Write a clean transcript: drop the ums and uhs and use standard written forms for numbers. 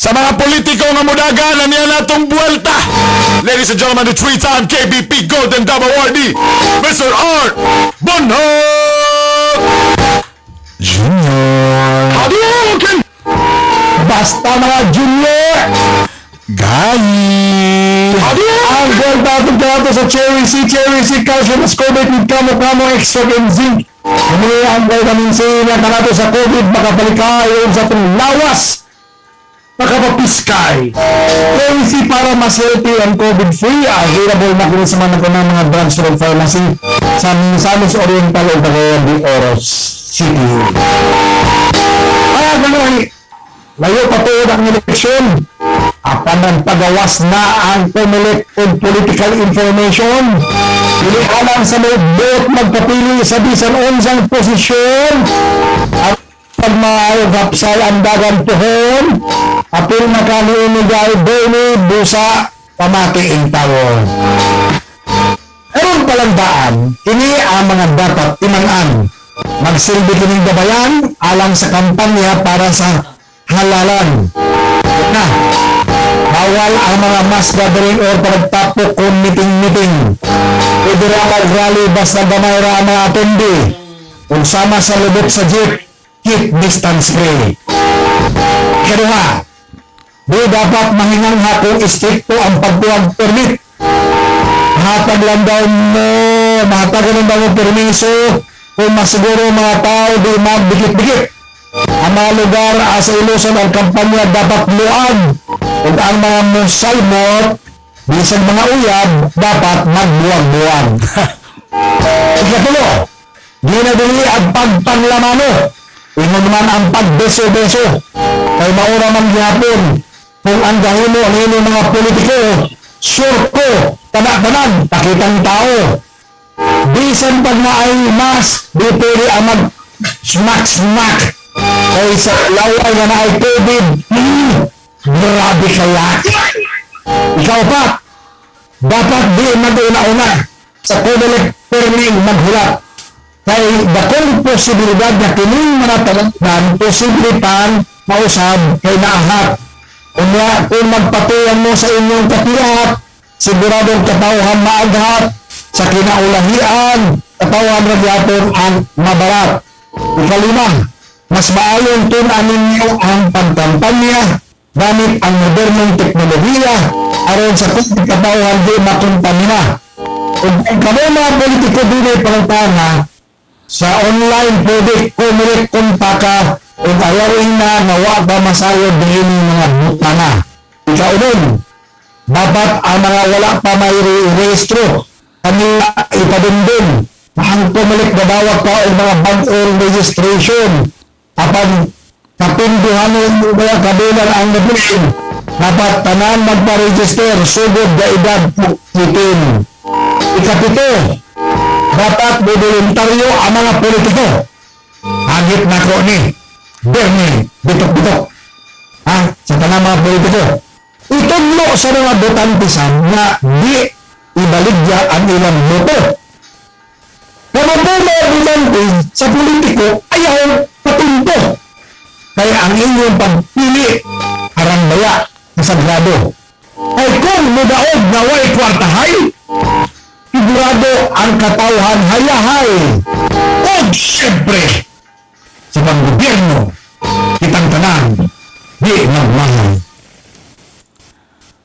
Sa mga politiko nga mudagan na niya natong buwelta. Ladies and gentlemen, the three-time KBP Golden Dove Awardee, Mr. Art Bonhoc Jr. Hadouken! Basta mga junior! Gayi! Ang gold natin kaya sa Cherry C, Cherry C Calcium Ascorbate with Kamo-Kamo Extract and Zinc. Kini ang vitamin C na kanato sa COVID makapalikay sa atong lawas, makapapiskay. Cherry C para mas healthy and COVID-free. Available na kini sa mga mga mga drugstore and pharmacy sa Misamis Oriental o Cagayan de Oro City. Ganun, layo pa tuod ang eleksyon. Apan ang pagawas na ang COMELEC og political information. Dili alang sa buot magpapili sa bisan unsang posisyon. At pag maayo gapsay ang dagan tuhon, apil na kani inigay Bernie busa pamati in tawon. Aron palandaan, kini ang mga dapat timan-an. Magsilbi kining gabayan alang sa kampanya para sa halalan. Na, bawal ang mga mass gathering or pagtapok kung meeting-meeting. Pwede ra mag-rally basta gamay ra ang mga attendee. Kung sama sa lubot sa jeep, keep distance free. Ikaduha, di dapat mahingangha kung istrikto ang pagkuha permit. Mahatag lang daw mo, mahatag lang daw mo permiso kung masiguro mga tao di magdikit-dikit. Ang mga lugar sa ilusan ang kampanya dapat luag ug ang mga musalmot bisan mga uyab dapat magbuwag-buwag. Ikatulo, di na dili ang pagpanglamano. Ingon man ang pagbeso-beso. Kay maura man gihapon kung ang gahimo ang inyong mga politiko, sure ko, tanak-tanan, pakitang tao. Bisan pag naay mask, di pwede ang mag smack-smack. Kay sa laway nga naay COVID, grabe kaya. Ikaw pa, dapat di mag-una-una sa COMELEC perming maghulat. Kay dakong posibilidad na kining mga tanan, posible pang mausab kay naahat. Unya, kung magpatuyan mo sa inyong kapiat, siguradong katawhan maaghat sa kinaulahian, katawhan ra gyapon ang mabarat. Ikalima, mas maayong tun-an ninyo ang pagkampanya gamit ang modernong teknolohiya aron sa kung katawhan di makontamina. Ug kung kamo mga politiko dili pangutana, sa online pwede COMELEC kontaka ug ayaw na nga wa ba masayod niini mga butana. Ikaunom, dapat ang mga wala pa may rehistro kanila ipadumdum na ang COMELEC nadawat pa og mga bag-ong registration apan kapinduhan mga kabilang ang nabilin, dapat tanan magpa-register sugod ga edad 18. Ikapito, dapat voluntaryo ang mga politiko. Hagit na ko ni Bernie, bitok-bitok. Ha? Sa tanang mga politiko. Itudlo sa mga botante sa nga di ibaligya ang ilang boto. Kamo po mga botante sa politiko, ayaw patunto. Kaya ang inyong pagpili, arang baya, kasagrado. Ay kung mudaog na way kwartahay, sigurado ang katawhan hayahay. O siyempre, sa panggobyerno, kitang tanan, di magmahay.